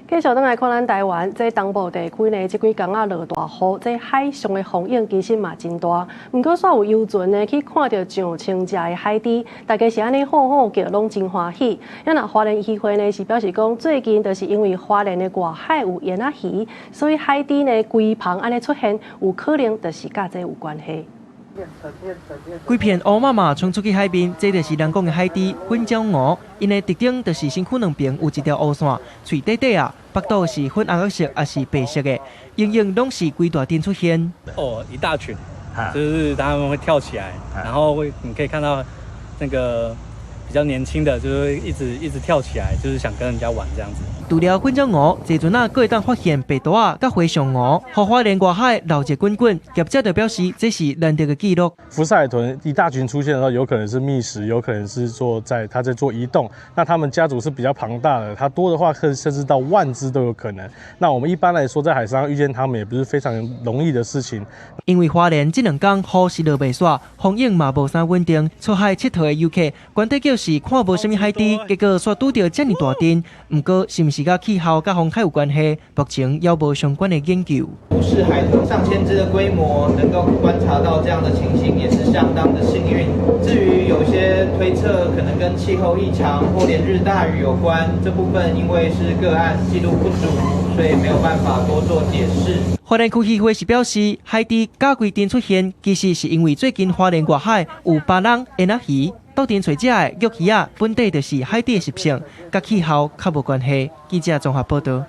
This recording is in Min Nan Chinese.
繼續轉來看咱台灣，這東部地區呢，這幾工仔落大雨，這海上的風湧其實嘛真大。毋過，煞有遊船呢去看著上千隻的海豬，大家是按呢吼吼叫，攏真歡喜。啊若花蓮漁會呢是表示講，最近就是因為花蓮的外海有鰹仔魚，所以海豬呢規棚按呢出現，有可能就是佮這有關係。規片烏麻麻衝出去海面，這就是人講的海豬粉鳥鰻。𪜶的特徵就是身軀兩邊有一條烏線，喙短短仔，腹肚是粉紅色抑是白色的，形容攏是規大陣出現。哦，一大群，就是他們會跳起來，然後會你可以看到那個比較年輕的，就是一直一直跳起來，就是想跟人家玩這樣子。除了粉鳥鰻，這陣仔閣會當發現白肚仔佮和尚鰻，予花蓮外海鬧熱滾滾。業者就表示，這是難得的紀錄。福士海豚一大群出現的時候，有可能是覓食，有可能是做在它在做移動。那他們家族是比較龐大的，它多的話，可甚至到萬隻都有可能。那我們一般來說，在海上遇見他們，也不是非常容易的事情。因為花蓮這兩工雨是落袂煞，風湧嘛無啥穩定，出海𨑨迌的遊客，原底叫是看無啥物海豬，結果煞拄著遮爾大陣。毋過，是毋是佮氣候佮風海有關係？目前猶無相關的研究。福士海豚上千隻的規模，能夠觀察到這樣的情形，也是相當的幸運。至於有些推測可能跟氣候異常或連日大雨有關，這部分因為是個案記錄不足，所以沒有辦法多做解釋。花蓮區漁會是表示，海豬佮規陣出現，其實是因為最近花蓮外海有巴櫳鰹仔魚，鬥陣揣食的玉魚仔，本底就是海豬的習性，佮氣候較無關係。記者綜合報道。